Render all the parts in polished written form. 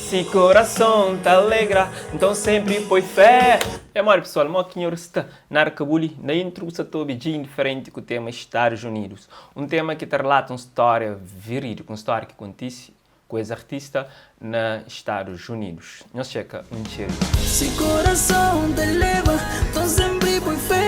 Si korason ta alegra, nton senpri poi fé. É modi pesoal, mo ki nhor sta? Na Arkabuli, na intro bu sa ta obi dja indiferenti ku tema Estados Unidos, un tema ki ta relata un stória verídiku, un stória ki kontise ku es artista na Estados Unidos. Nhos txeka un txeru. Si korason ta leba, ton senpri poi fé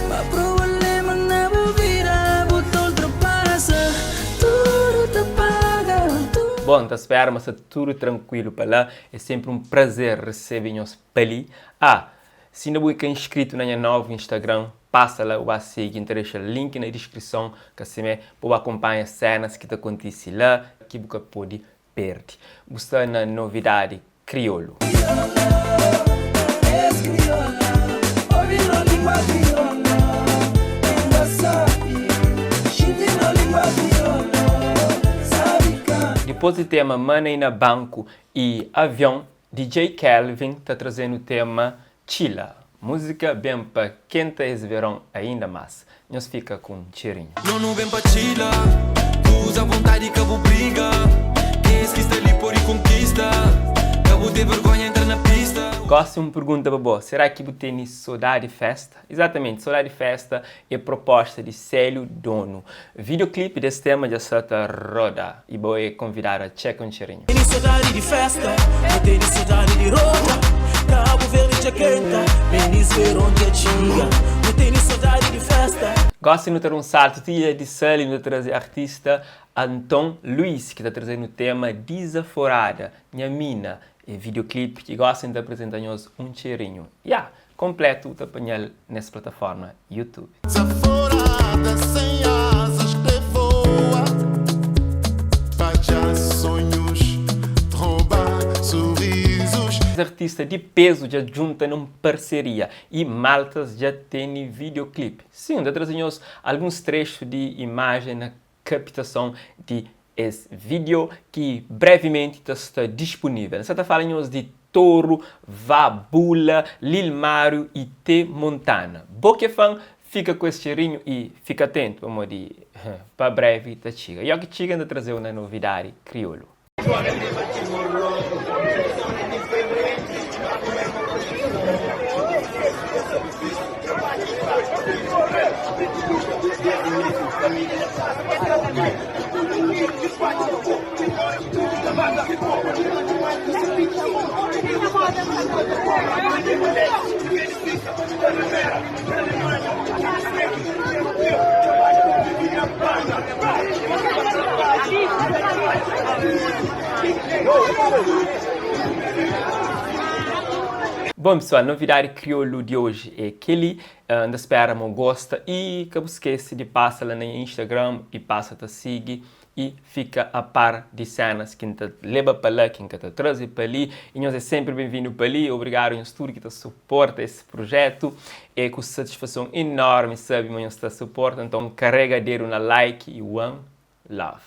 Ma problema na bu vida bu ta ultrapasa Tudu ta paga, tudu. Bon, ta spera ma sta tudu trankuilu pa la. É senpri un prazer resebe nhos pa li. Ah, si inda bu ka inscrito na nha novu Instagram, pasa la bu ba sigi. N ta dexa link na diskrison, ka simé bu ba kunpanha senas ki ta kontise la ki bu ka pode perde. Bu sta na Novidadi Kriolu. Dipôs di tema Money na Banku i Avion, DJ Kelvin ta traze-nu tema Txila. Múzika ben pa kenta es veron ainda más. Nhos fika ku un txerinhu. No nu ben pa txila Kuza vontadi ka bu briga Kes ki sta li podi konkista Ka bu ten vergonha entra na pista. Gosi un pergunta pa bo, será ki bu teni sodadi festa? Exatamente, Sodadi Festa é proposta di Célio Dono. Videoclip des tema dja sta ta roda y bo é konvidadu a txeka un txerinhu. Teni sodadi di festa, no teni sodadi di roda Cabo Verde dja kenta, menis veron dja txiga No teni sodadi di festa. Gosi nu ta da un saltu ti ilha di Sal y nu ta traze artista Anton Luiz ki ta traze-nu tema Dizaforada, Nha Mina. É videoclip ki gosi nu ta aprizenta nhos un txerinhu. Ya! Kompletu bu ta panha-l nes plataforma YouTube. Desaforada sem asas kre voa Fadja sonhus Roba sorrisos. Es artista di pezu dja djunta nun parseria y maltas dja tene videoclip. Sin, N ta traze nhos alguns trexu di imajen na kapitason di es video ki brevimenti ta sta dispunivel. N sa ta fala nhos di Toru, Vá Bula, Lil Mário y T Montana. Bo ki é fan, fika ku es txerinhu y fika atentu pamodi pa brevi ta txiga. Y oki txiga N ta traze-u na novidadi kriolu. Bom pessoal, novidadi kriolu di oji é keli. N ta spera ma bu gosta y ka bu skese di pasa la na nha Instagram y pasa ta sigi y fika a par di senas ki N ta leba pa la, ki N ka ta traze pa li. Y nhos é senpri ben-vindu pa li. Obrigadu nhos tudu ki ta suporta es prujetu. É ku satisfason enormi sabe ma nhos ta suporta. Nton, karega dedu na like y one love.